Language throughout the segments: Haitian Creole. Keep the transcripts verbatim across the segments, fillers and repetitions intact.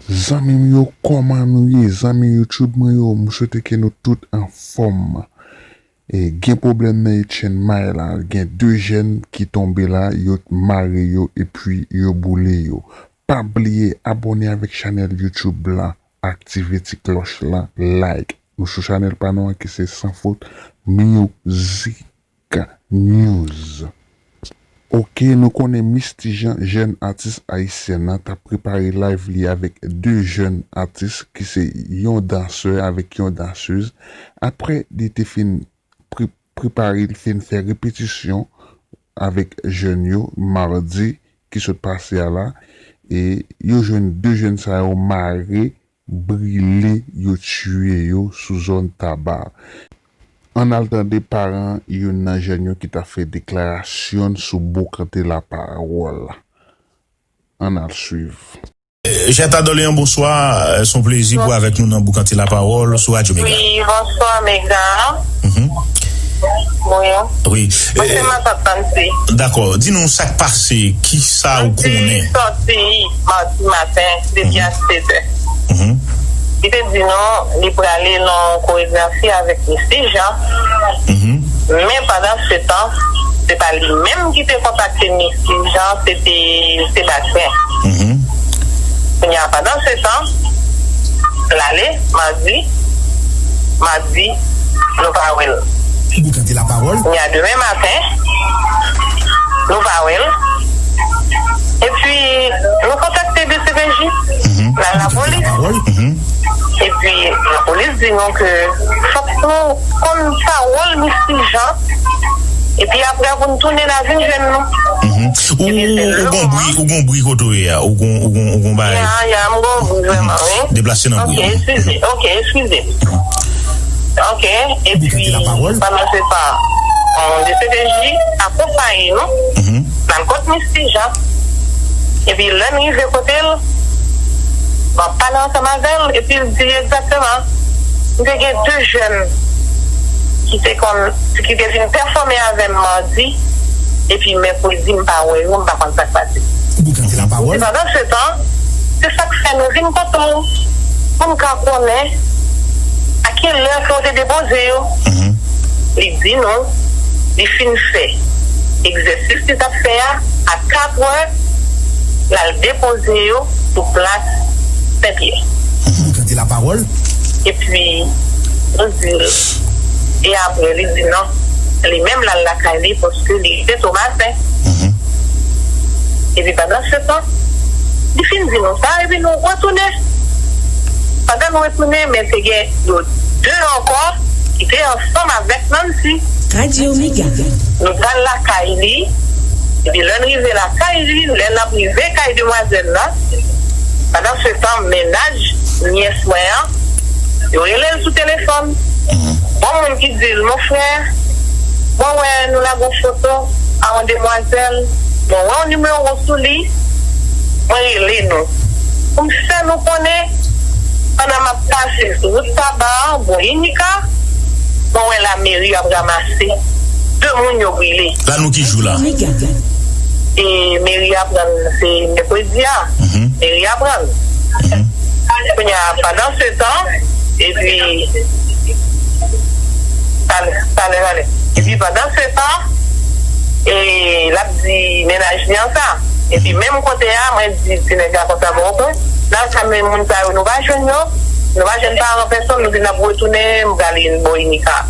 Zanmi m yo, kòman nou ye? Zanmi YouTube mwen yo, m swete ke nou tout anfòm. E, gen pwoblèm nan Etienne May la. Gen de jèn ki tonbe la, yo mare yo epi yo boule yo. Pa bliye abòne avèk chanèl YouTube la, aktive ti klòch la, like. Nou sou chanèl pa nou an ki se San Fot Music News. Oke, nou konnen Misty Jean, jèn atis ayisyèn nan, t ap prepare live li avèk de jèn atis ki se yon dansè avèk yon dansez. Apre li te fin pre-, prepare, li fin fè repetisyon avèk jèn yo madi ki sot pase a la, e yo jwenn de jèn sa yo mare, brile, yo tiye yo sou zòn Taba. Ann al tande paran youn nan jèn yo ki t ap fè deklarasyon sou Boukante Lapawòl. Ann al swiv. Chè Tadolyan, bonswa. Se yon plezi pou avèk nou nan Boukante Lapawòl sou Radyo Mega. Wi, bonswa, Mega. Mhm. Wi. Wi. Mwen se Matant Nancy. Dakò. Di nou sa k pase, ki sa ou konnen? Sòti madi maten, depi a sèt è. Mhm. Li te di nou, li prale nan koregrafi avèk Misty Jean. Mhm. Men pandan se tan, se pa li menm ki te kontakte Misty Jean, se te Sebastien. Mhm. Kounye a, pandan se tan, l ale, madi, madi, nou pa wè l. Boukante Lapawòl. Kounye a, demen maten, nou pa wè l. Epi, nou kontakte D C P J, mhm, nan lapolis. Mhm. Epi, lapolis di nou ke fòk nou konn pawòl Misty Jean. Epi apre, pou n tounen, n a vin jwenn nou. Mhm. Ou, epi, se ou gon bri, ou gon bri kote w ye a, ou gon, ou gon, ou gon bagay. Ya, ya, m gon bri, vrèman, wi. Deplase nan bri. Ok, eskize, ok, eskize. Ok, epi, pandan se tan, D C P J akonpaye nou, mhm, nan kot Misty Jean. Epi lè n rive kote l, m ap pale ansanm avè l, epi l di egzakteman, m te gen de jèn ki te konn, ki te vin pèfòme avè m madi, epi mèkredi, m pa wè yo, m pa konn sa k pase. Boukante Lapawòl. Epi pandan se tan, se sa k fè nou vin kote w, pou n ka konnen a ki lè ke w te depoze yo. Mhm. Li di nou, li fin fè egzèsis li t ap fè a, a kat è, l al depoze yo sou plas Senpyè. Boukante Lapawòl. Epi, nou di l, e apre, li di non, li menm l al lakay li, paske li se Tomasen. Mhm. Epi pandan se tan, li fin di nou sa, epi nou retounen. Pandan nou retounen, men te gen yo de ankò ki te ansanm avèk Nancy. Radyo Mega. Nou t al lakay li, epi lè n rive lakay li, lè n ap rive kay demwazèl la, pandan se tan, mennaj nyès mwen an, yo rele l sou telefòn. Mhm. Gon moun ki di l, mon frè, mwen wè nou lage yon foto a yon demwazèl, mwen wè yon nimewo sou li, mwen rele nou. Pou m fè nou konnen, pandan m ap pase sou wout Taba an, bò Inika, mwen wè lameri ap ranmase de moun yo brile. La nou ki jou la? E meri a pran se mèkredi a. Mhm. Meri a pran. Mhm. Kounye a, pandan se tan, epi, talè, talè, talè. Epi pandan se tan, e, l ap di mennaj li an sa. Epi menm kote a, mwen di ti nèg la konsa, bon, oke, la sa, men moun sa yo, nou pa jwenn yo, nou pa jwenn paran pèsonn, nou di n ap retounen, m prale bò Inika.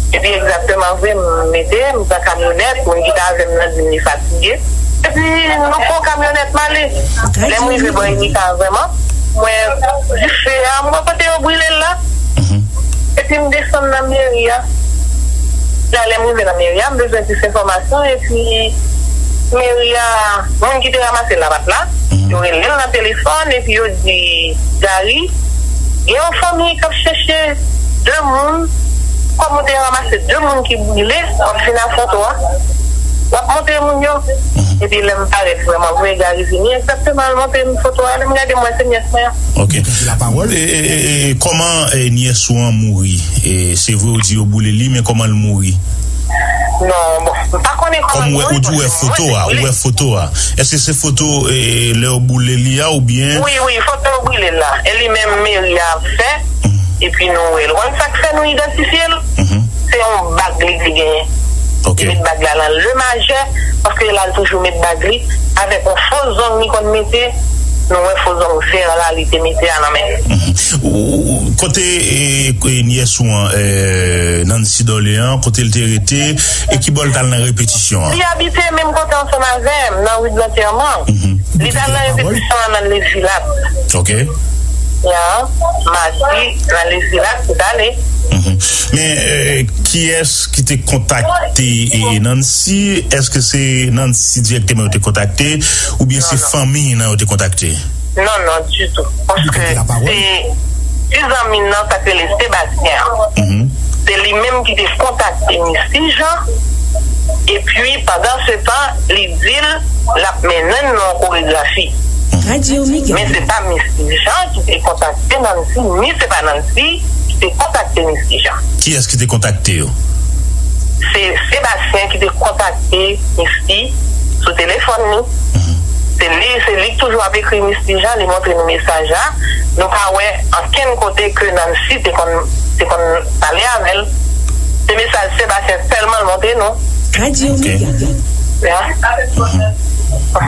Epi egzakteman vre, m mete, m pran kamyonèt, moun ki t avè m nan di m li fatige. Epi nou pran kamyonèt m ale. Lè m rive bò Inika vrèman, m wè dife a, m wè kote yo brile l la. Mhm. Epi m desann nan meri a. La, lè m rive nan meri a, m bezwen plis enfòmasyon, epi meri a, moun ki te ranmase l la pa t la. Mhm. Yo rele l nan telefòn, epi yo di, Gary, gen yon fanmi k ap chèche de moun, kòm ou te ranmase de moun ki brile, w ap vin ak foto a, w ap montre moun yo. Mhm. Epi lè m parèt vrèman vre, Gary vini, egzakteman, l montre m foto a, lè m gade, m wè se nyès mwen an. Ok. Ou pèdi lapawòl? E, e, e, e, kòman, e, nyès ou an mouri? E, se vre ou di yo boule li, men kòman l mouri? Non, bon, m pa konnen kòman. Kòm ou wè, ou di ou wè foto a, ou wè foto a. Èske se foto, e, lè yo boule li a oubyen? Wi, wi, foto yo brile la. E li menm meri a fè, epi nou wè l. Ou konn sa k fè nou idantifye l? Se yon bag li te genyen. Li met bag la nan le majè, paske l al toujou met bag li, avèk yon fo zong li konn mete, nou wè fo zong vè la li te mete a nan men l. Ou, ou, kote, e, e, nyès ou an, e, Nancy Dorlean, kote l te rete, e ki bò l t al nan repetisyon an? Li abite menm kote ansanm avè m, nan ri de Lantèman. Li t al nan repetisyon an nan Lezilat. Ok. Ya, madi, nan Lezilat, li t ale. Men, e, kiyès ki te kontakte, e, Nancy? Èske se Nancy dirèkteman yo te kontakte, oubyen se fanmi nan yo te kontakte? Non, non, ditou. Paske se ti zanmi nan, sa k rele Sebastien an. Se li menm ki te kontakte Misty Jean. Epi, pandan se tan, li di l l ap mennen n nan yon koregrafi. Men se pa Misty Jean ki te kontakte Nancy, ni se pa Nancy ki te kontakte Misty Jean. Kiyès ki te kontakte yo? Se Sebastien ki te kontakte Misty sou telefòn li. Se li, se li k toujou ap ekri Misty Jean, li montre nou mesaj la. Nou pa wè ankenn kote ke Nancy te konn, te konn pale avè l. Se mesaj Sebastien sèlman l montre nou. Ok. Ya.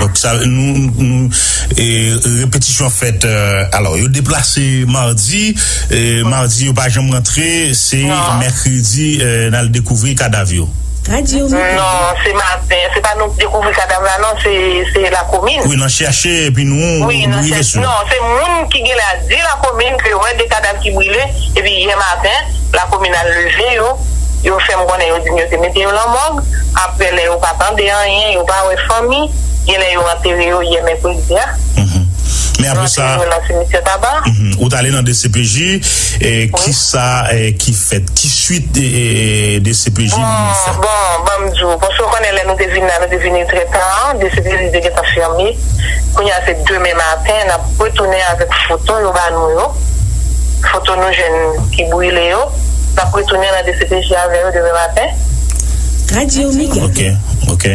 Donk sa, nou, nou, e, repetisyon fèt, e, alò, yo deplase madi, e, madi yo pa janm rantre, se mèkredi, e, n al dekouvri kadav yo. Non, se maten, se pa nou k dekouvri kadav la, non, se, se lakomin. Wi, nan chèche, epi nou, nou rive sou yo. Non, se moun ki genlè di lakomin ke yo wè de kadav ki brile, epi yè maten, lakomin al leve yo, yo fè m konnen yo di m yo te mete yo nan mòg, apre lè yo pa tande anyen, yo pa wè fanmi, genlè yo antere yo yè mèkredi a. Men apre sa, yo antere yo nan simityè Taba. Ou t ale nan D C P J, e, kisa, e, ki fèt? Ki swit, e, e, D C P J vin fè? Bon, bon, ban m di w, paske w konnen lè nou te vin la, nou te vini trè ta, D C P J te gentan fèmen. Kounye a se demen maten, n ap retounen avèk foto yo ba nou yo. Foto nou jwenn ki brile yo. N ap retounen nan D C P J avè yo demen maten. Ok, ok.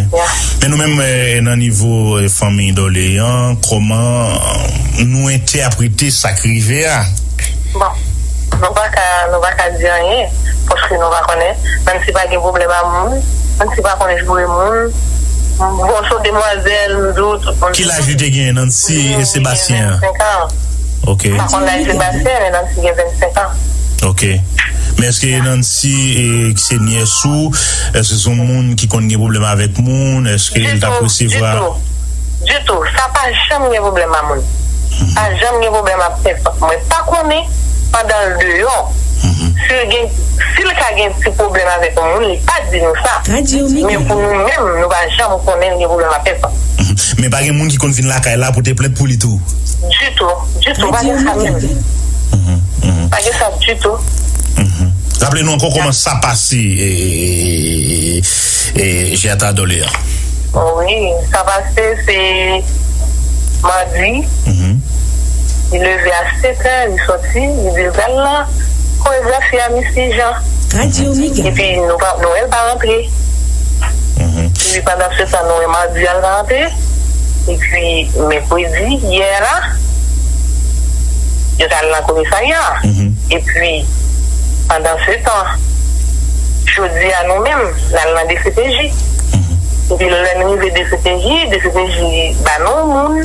Men nou menm, e, nan nivo, e, fanmi Dorlean, kòman nou entèprete sa k rive a? Bon, nou pa ka, nou pa ka di anyen, paske nou pa konnen. Nancy pa gen pwoblèm a moun, Nancy pa konn joure moun. Bon, se yon demwazèl, m di w, tout moun. Ki laj li te genyen, Nancy e Sebastien an? Li gen vennsenk an. Ok. M pa konn laj Sebastien, men Nancy gen vennsenk an. Ok. Men èske Nancy, e, ki se nyès ou, èske se yon moun ki konn gen pwoblèm avèk moun? Èske l t ap resevwa? Ditou, ditou. Sa pa janm gen pwoblèm a moun. Pa janm gen pwoblèm ak pèsòn. Mwen pa konnen pandan l deyò, si l gen, si l ka gen ti pwoblèm avèk yon moun, li pa di nou sa. Men pou nou menm, nou pa janm konnen l gen pwoblèm ak pèsòn. Men pa gen moun ki konn vin lakay la pote plent pou li tou? Ditou, ditou. Pa gen sa menm. Pa gen sa ditou. Raple nou ankò kòman sa pase, e, e, e, e, Gertha Dorlean. Wi, sa pase se madi. Li leve a sèt è, li sòti, li di l pral nan koregrafi a Misty Jean. Epi nou pa, nou wè l pa rantre. Epi pandan se tan, nou wè madi a l pa rantre. Epi mèkredi, yè la, yo t al nan komisarya. Epi, pandan se tan, jodi a nou menm, n al nan D C P J. Epi lè n rive D C P J, D C P J ba nou moun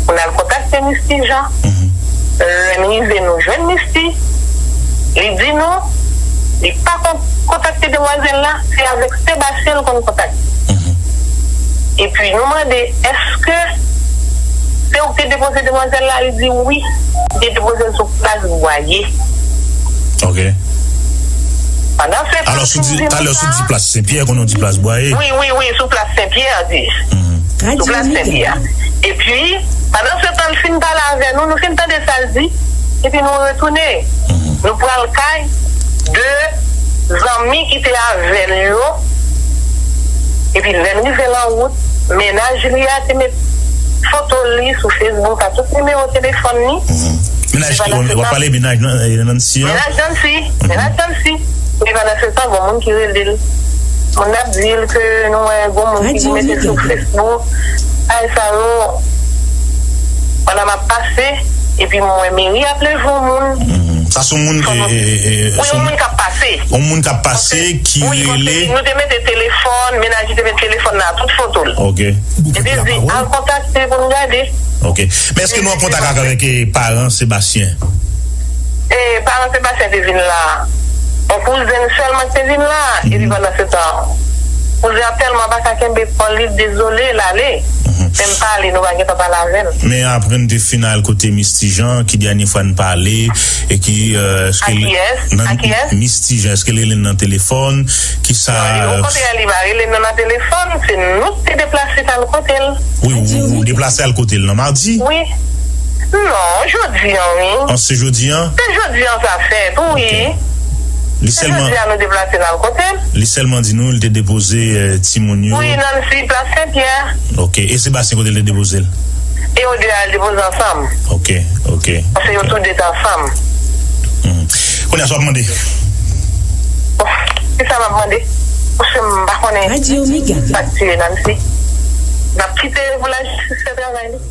pou n al kontakte Misty Jean. Lè n rive, nou jwenn Misty. Li di nou, li pa konn kontakte demwazèl la, se avèk Sebastien l konn kontakte. Epi nou mande, èske se ou ki te depoze demwazèl la? Li di wi, li te depoze l sou plas Bwaye. Ok. Pandan se tan, alò, sou di, talè, sou di plas Senpyè, konnen w di plas Bwaye. Wi, wi, wi, sou plas Senpyè, di. Sou plas Senpyè. Epi, pandan se tan, l fin pale avè nou, nou fin tande sa l di, epi nou retounen. Nou pral kay de zanmi ki te avè l yo. Epi lè n rive nan wout, mennaj li a te met foto li sou Facebook ak tout nimewo telefòn li. Mennaj ki, w ap pale mennaj nan, e, Nancy an? Mennaj Nancy, mennaj Nancy. Epi pandan se tan, gon moun ki rele l. Moun ap di l ke nou wè gon moun ki mete sou Facebook. Ay sa yo, pandan m ap pase, epi m wè meri ap leve yon moun. Mhm. Sa se yon moun, e, e, e, wi, se yon moun k ap pase. Yon moun k ap pase ki rele. Nou te mete telefòn, mennaj li te mete telefòn nan tout foto l. Ok. Epi l di, al kontakte pou n gade. Ok. Men èske nou an kontak ak, avèk, e, paran Sebastyen? E, paran Sebastyen te vin la. Yon kouzen sèlman ki te vin la. Epi pandan se tan, kouzen an tèlman pa ka kenbe kò l, li dezole, l ale. Men m pale, nou pa gentan pale avè l. Men apre n te fin al kote Misty Jean, ki dènye fwa n pale, e ki, e, èske... A kiyès? A kiyès? Misty Jean, èske l rele n nan telefòn? Kisa... Non, li, okontrè, li pa rele n nan telefòn, se nou ki te deplase t al kote l. Wi, ou, ou deplase al kote l nan madi? Wi. Non, jodi an, wi. An, se jodi an? Se jodi an sa fèt, wi. Ok. Li sèlman, jodi a nou deplase n al kote l. Li sèlman di nou li te depoze, e, timoun yo. Wi, Nancy, Plas Senpyè. Ok. E Sebastyen, kote l te depoze l? E yo de al depoze ansanm. Ok, ok. Paske yo tou de te ansanm. Mhm. Kounye a, sa w ap mande? Bon, kisa m ap mande? Paske m pa konnen sa k tiye Nancy. N ap kite pou lajistis fè travay li.